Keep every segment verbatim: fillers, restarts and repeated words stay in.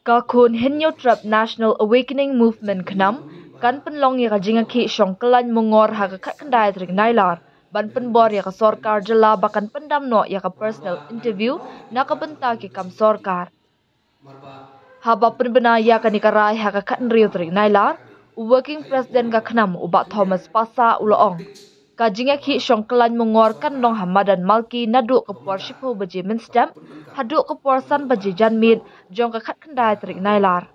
Ka khun Hynñiewtrep National Awakening Movement, KHNAM, kan pynlong ïa ka jingïakhih shong kyllain mungor ha ka khatkhyndai tarik Nailar ban pynbor ïa ka sorkar jylla ba kan pyndam noh ïa ka personal interview na ka bynta ki kam sorkar. Haba pynbna ïa kane ka rai ha ka khathynriew tarik Nailar, u Working President ka KHNAM, u Bah Thomas Passah, u la ong, ka jingïakhih shong kyllain mungor kan long ha madan Malki naduh ka por shiphew baje mynstep haduh ka por san baje janmiet jong ka khatkhyndai tarik Nailar.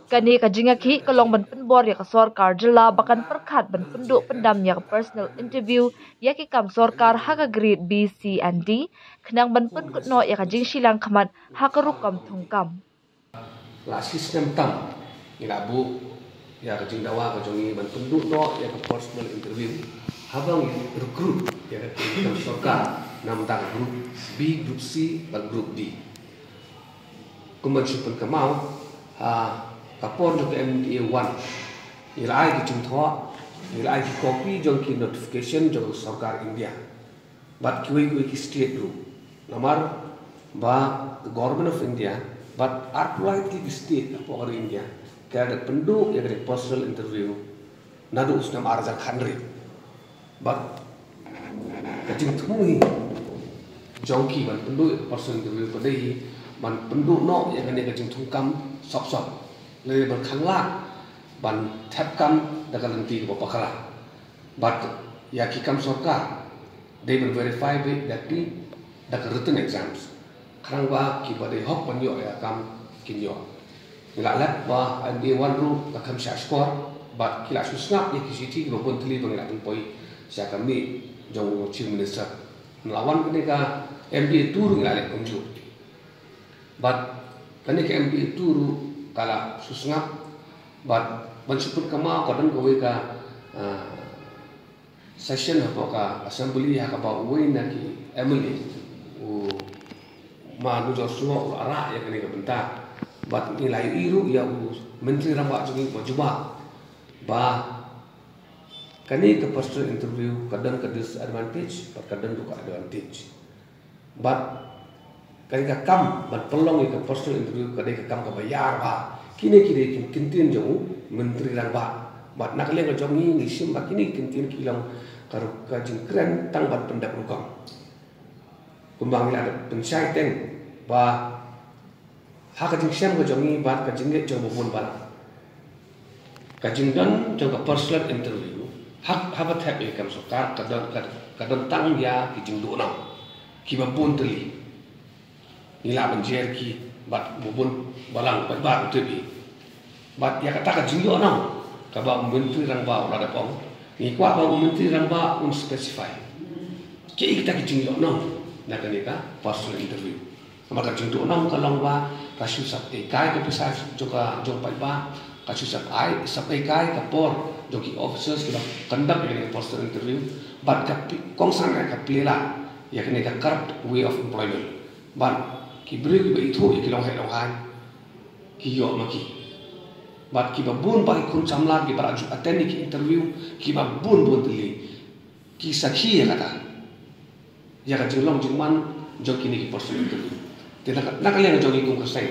Kane ka jingïakhih ka long ban pynbor ïa ka sorkar jylla ba kan pyrkhat ban pynduh pyndam ïa ka personal interview ïa ki kam sorkar ha ka grade B, C and D, khnang ban pynkut noh ïa ka jingshiliang khmat ha ka rukom thungkam. La shi snem tam ngi la buh ïa ka jingdawa ka jong ngi ban pynduh noh ïa ka personal interview haba ngi recruit ïa ka team kam sorkar na bynta ka group B, group C bad group D. Kumba shu pynkynmaw ha ka por jong ka M D A one, ngi la ai ki jingthoh, ngi la ai ki copy jong ki notification jong ka sorkar India bad kiwei kiwei ki state ruh. Namar ba ka Government of India bad arphew lai tylli ki state hapoh ka ri India ka la dep pynduh ïa ka personal interview naduh u snem ar hajar khathynriew. Bad ka jingthmu hi jong ki ban pynduh ïa ka personal interview ka dei hi ban pynduh noh ïa kane ka jingthungkam sop sop, lane ban khanglad ban thep kam da ka lynti kaba bakla. Bad ïa ki kam sorkar dei ban verify beit da ki, da ka written exams, khnang ba kiba dei hok ban ïoh ïa ka kam kin ïoh. Ngi la lap ba M D A one ruh ka kham shah shkor bad ki la shu sngap ïa ki shithi kiba bun tylli ba ngi la pynpoi sha ka mih jong u Chief Minister. Ngi la wan kane ka M D A two ruh ngi la lap kumjuh. Bad kane ka M D A two ruh ka la shu sngap bad ban shu pynkynmaw ka don kawei ka, ah, session hapoh ka assembly ha kaba uwei na ki M L A, u Ma Nujor Singh, u la rah ïa kane ka bynta. Bad ngi la ïohi ruh ïa u Myntri Rangbah jong ngi u la jubab ba kane ka personal interview ka don ka disadvantage bad ka don ruh ka advantage. Bad kane ka kam ban pynlong ïa ka personal interview ka dei ka kam kaba ïar bha. Kine ki dei ki kyntien jong u Myntri Rangbah. Bad na ka liang ka jong ngi ngi shim ba kine ki kyntien ki long ka rukom, ka jingkren tang ban pyndep rukom. Kumba ngi la dep pynshai teng ba ha ka jingshem ka jong ngi bad ka jingngeit jong u ba bun balang, ka jingdon jong ka personal interview ha, haba thep ïa ka kam sorkar ka don, ka, ka don tang ïa ki jingduhnong kiba bun tylli. Ngi lah ban jer ki bad u ba bun balang bad bad u tip hi. Bad ïa kata ka jingïohnong kaba u Myntri Rangbah u la dep ong, ngi kwah ba u Myntri Rangbah un specify kiei kita ki jingïohnong na kane ka personal interview. Namar ka jingduhnong ka long ba ka shu sap eikai ka pisa jong ka, jong paidbah, ka shu sap ei, sap eikai ka por jong ki officers kiba conduct ïa kane ka personal interview. Bad ka pi-, kongsan ka plie lad ïa kane ka corrupt way of employment. Bad ki briew kiba ithuh ïa ki longheh longhaiñ ki ïoh ma ki. Bad kiba bun ba ki khun samla kiba la ju attend ïa ki interview kiba bun bun tylli ki sakhi ïa kata, ïa ka jinglong jingman jong kine ki personal interview. Te na ka, na ka liang jong ngi kum ka seng,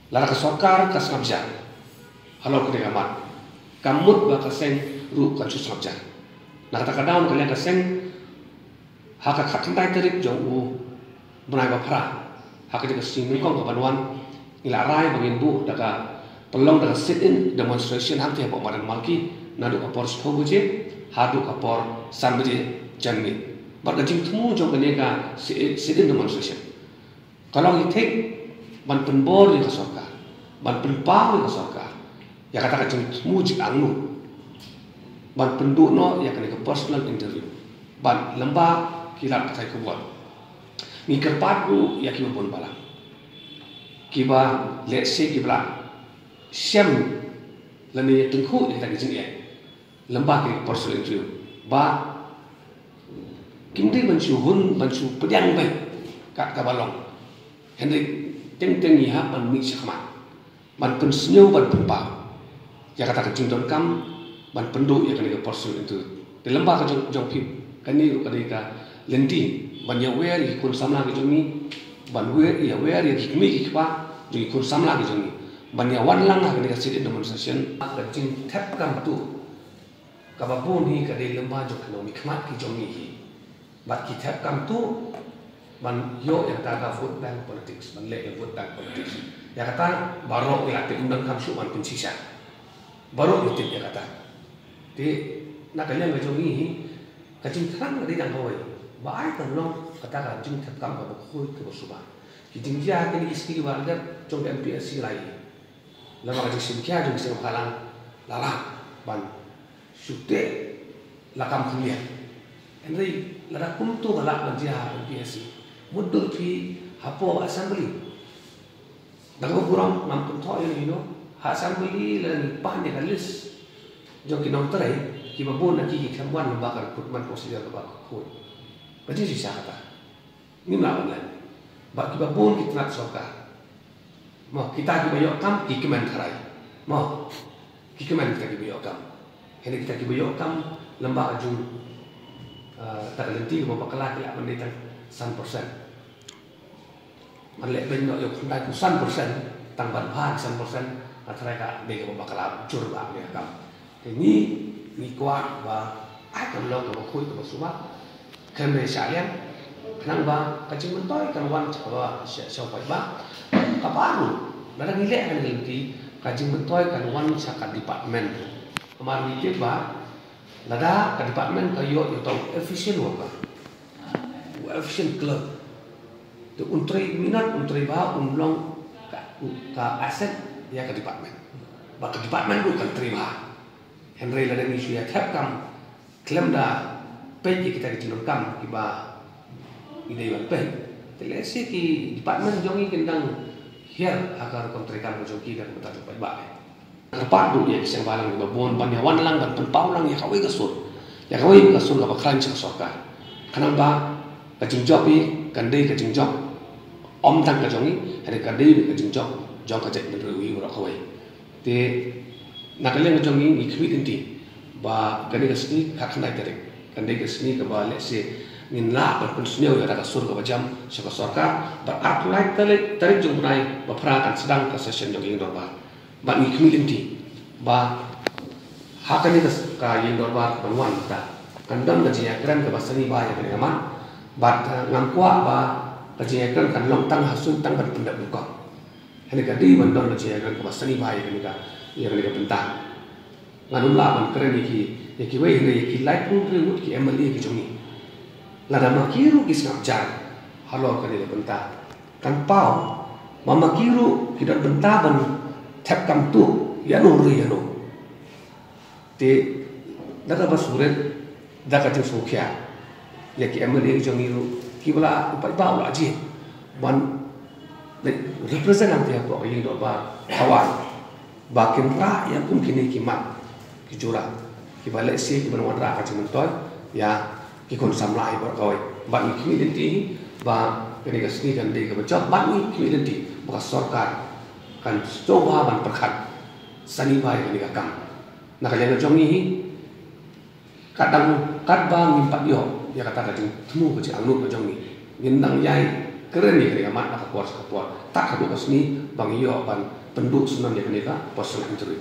lada ka sorkar ka sngap jar halor kane ka mat, ka mut ba ka seng ruh kan shu sngap jar. Na kata ka daw na ka liang ka seng, ha ka khatkhyndai tarik jong u bnai ba phra, ha ka dei ka sngi nyngkong kaba wan, ngi la rai ba ngin buh da ka, pynlong da ka sit-in demonstration hangtei hapoh madan Malki naduh ka por shiphew baje haduh ka por san baje janmiet. Bad ka jingthmu jong kane ka sit-, sit-in demonstration ka long ïa thik ban pynbor ïa ka sorkar, ban pynpaw ïa ka sorkar ïa kata ka jingthmu jingangnud ban pynduh noh ïa kane ka personal interview. Bad lymba ki lad pathai khubor, ngi kyrpad ruh ïa kiba bun balang kiba lehse kiba la shem lane ïa tyngkhuh ïa kita ki jingeh lymba ki personal interview ba kim dei ban shu hun, ban shu pdiang beit kat kaba long. Hynrei teng teng ngi hap ban mih shakhmat ban pynsngew, ban pynpaw ïa kata ka jingdonkam ban pynduh ïa kane ka personal interview. Te lymba ka jong, jong phi, kane ruh ka dei ka lynti ban ïawer ïa ki khun samla ki jong ngi Ban wer, ïa wer ïa ki kmie ki kpa jong ki khun samla ki jong ngi ban ïa wan lang ha kane ka sit-in demonstration. Ka jingthep kam tuh kaba bun hi ka dei lyngba jong ki nongmihkhmat ki jong ngi hi. Bad ki thep kam tuh ban ïoh ïa kata ka vote bank politics, ban leh ïa vote bank politics. Ïa kata baroh ngi la tip, ym donkam shuh ban pynshisha. Baroh ngi tip ïa kata. Te na ka liang ka jong ngi hi, ka jingthrang ka dei tang kawei, ba ai kan long kata ka jingthep kam kaba khuid kaba suba. Ki jingjia kine ki sngi kiba la dep jong ka M P S C lai hi, lada ka jingshim khia jong ki seng bhalang la lah ban shu teh la kam khyndiat. Hynrei lada kumto ka lah ban jia ha M P S C, mutdur phi hapoh assembly. Da kaba burom ngam kynthoh ïa u, ha assembly lada ngi pan ïa ka list jong ki nongtrei, kiba bun na ki ki khlem wan lyngba ka recruitment procedure kaba khuid. Ka jingshisha kata. Ngim lah ban len. Bad kiba bun ki tnat sorkar, mo, kita kiba ïoh kam ki kmen tharai. Mo, ki kmen kita kiba ïoh kam. Hynrei kita kiba ïoh kam lyngba ka jong, eh, ta ka lynti kaba bakla ki lah ban dei tang san percent. Man leh beiñ noh ïa u khyndai phew san percent, tang ban bha ki san percent, nga tharai ka dei kaba bakla jur ba ïa kam. Te ngi, ngi kwah ba ai kan long kaba khuid kaba suba, khlem da shah liang, khnang ba ka jingmyntoi kan wan sha kaba, sha, sha u paidbah. Kaba ar ruh, lada ngi leh kane ka lynti, ka jingmyntoi kan wan sha ka department. Namar ngi tip ba lada ka department ka ïoh ïa uta u efficient worker, u efficient clerk, te un trei minot, un trei bha, un long ka, ka asset ïa ka department. Ba ka department ruh kan trei bha. Hynrei lada ngi shu ïa thep kam khlem da peit ïa kita ki jingdonkam kiba ngi dei ban peit, te lehse ki department jong ngi kin dang hiar ha ka rukom treikam ka jong ki da ka bynta jong u paidbah. Kyrpad ruh ïa ki seng bhalang kiba bun ban ïa wan lang ban pynpaw lang ïa kawei ka sur, ïa kawei ka sur kaba khlaiñ sha ka sorkar, khnang ba ka jingjop hi kan dei ka jingjop ym tang ka jong ngi, hynrei ka dei ka jingjop jong ka jaitbynriew hi baroh kawei. Te na ka liang ka jong ngi, ngi khmih lynti ba kane ka sngi khatkhyndai tarik kan dei ka sngi kaba lehse ngin lah ban pynsngew ïa kata ka sur kaba jam sha ka sorkar. Bad arphew lai tarik, tarik jong u bnai ba phra kan sdang ka session jong ka ïing dorbar. Bad ngi khmih lynti ba ha kane ka, ka ïing dorbar ban wan mynta kan don ka jingïakren kaba sani bha ïa kane ka mat. Bad, eh, ngam kwah ba ka jingïakren kan long tang ha suiñ tang ban pyndep rukom. Hynrei ka dei ban don ka jingïakren kaba sani bha ïa kane ka, ïa kane ka bynta. Ngan ym lah ban kren ïa ki, ïa kiwei, hynrei ïa ki laiphew hynriew ngut ki M L A ki jong ngi, lada ma ki ruh ki sngap jar halor kane ka bynta, kan paw ba ma ki ruh ki don bynta ban thep kam tuh ïano re ïano. Te da kaba suret, da ka jingsngewkhia ïa ki M L A jong ngi ruh kiba la, u paidbah u la jied ban represent hangtei hapoh ka ïing dorbar Hawai, ba kin rah ïa kum kine ki mat ki jura kiba lehse kiban wanrah ka jingmyntoi ïa ki khun samla hi baroh kawei. Bad ngi khmih lynti ba kane ka sngi kan dei kaba jop, bad ngi khmih lynti ba ka sorkar kan sngewbha ban pyrkhat sani bha ïa kane ka kam. Na ka liang ka jong ngi hi, katba, katba ngim pat ïoh ïa kata ka jingthmu ka jingangnud ka jong ngi, ngin nang ïai kren ïa kane ka mat na ka por sha ka por, tad haduh ka sngi ba ngi ïoh ban pynduh syndon ïa kane ka personal injury.